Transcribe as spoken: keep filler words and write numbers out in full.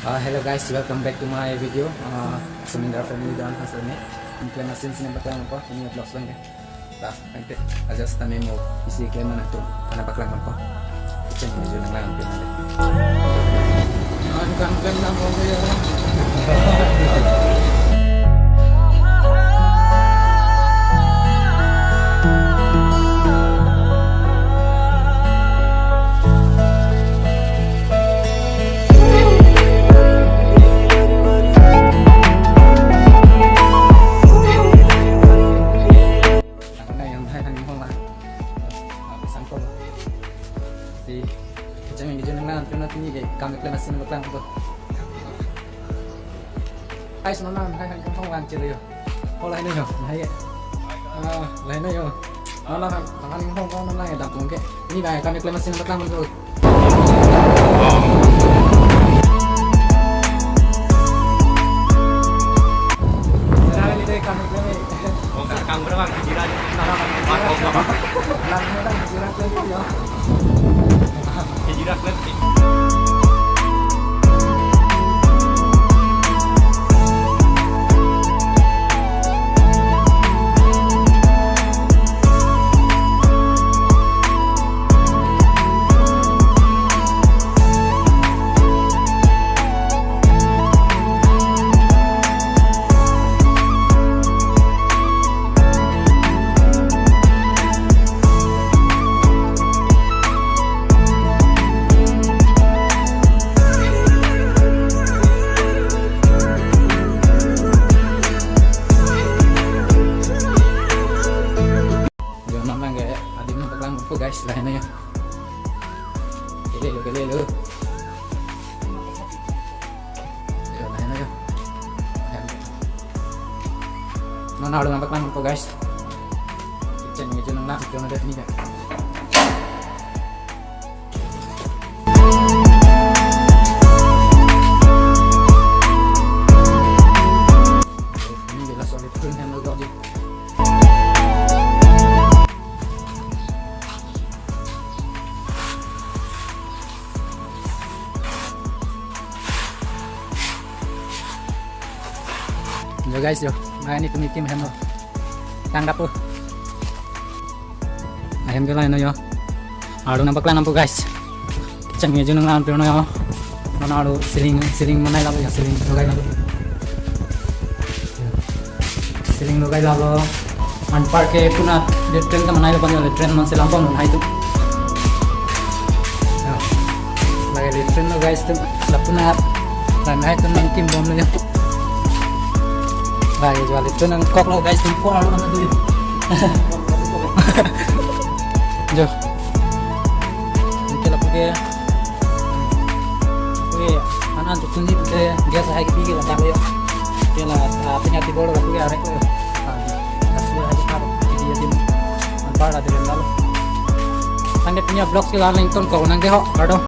Uh, hello guys, welcome back to my video. Uh, Sumindra family doan hasane. Kami klem asin sini baklang po, ini vlog lang ya. Ta, ante, aja setame mo isi klem anak tu, anak baklang po. Keceng menuju nang lang pinade. Ang kang klem nang mo ya. Ang na yang hai hang hong la. Ah, sangkol. Si, keceng menuju nang lang pinade, kami klem asin baklang po. Guys, non non, hai hai kong wang chilo yo. Hola hai no yo, hai. Ah, lai no yo. Non non, non non kong non non dam kong ke. Ini bai kami klem asin baklang po. Sekarang ini deh kami klem. Oh, kang berapa? Jiran. Lang mo dang jiran klem po yo. Jiran klem. Yo, non lang ke, adim nang baklang po guys, lain ya. Kele lo, kele lo. Yo, lain ya. Non arlo nang baklang po guys. Keceng menuju nang lang, kyo na deh ini ya. Ini jelas oleh pun yang lo di. Yo guys yo, nah ini tumi kim hem lo. Tang dapur. Ahem ke lain no yo. Arlo nang baklang po guys. Keceng menuju nang lang pinade yo. Non arlo ceiling, ceiling manai labo ya, ceiling logai labo. Ceiling logai labo. Anparke puna latrine ta manai lo, pon latrine non selam pon hai tu. Ya. Lake latrine lo guys tu. Lapu na lain hai tu nang kim bom lo ya. Lake jual latrine nangkok lo guys, tu po arlo mana tu. Jo. Anke lapu ke. Oke, anan tu tuni ke gas hai ke bigi la tak yo. Ke la, ah, punya tiga puluh lapu ke arek yo. Ah, kasih hai ke par, jadi ya tim. Anpar la deh lalu. Tangke punya vlog ke la nangton ko nangke ho, kardom.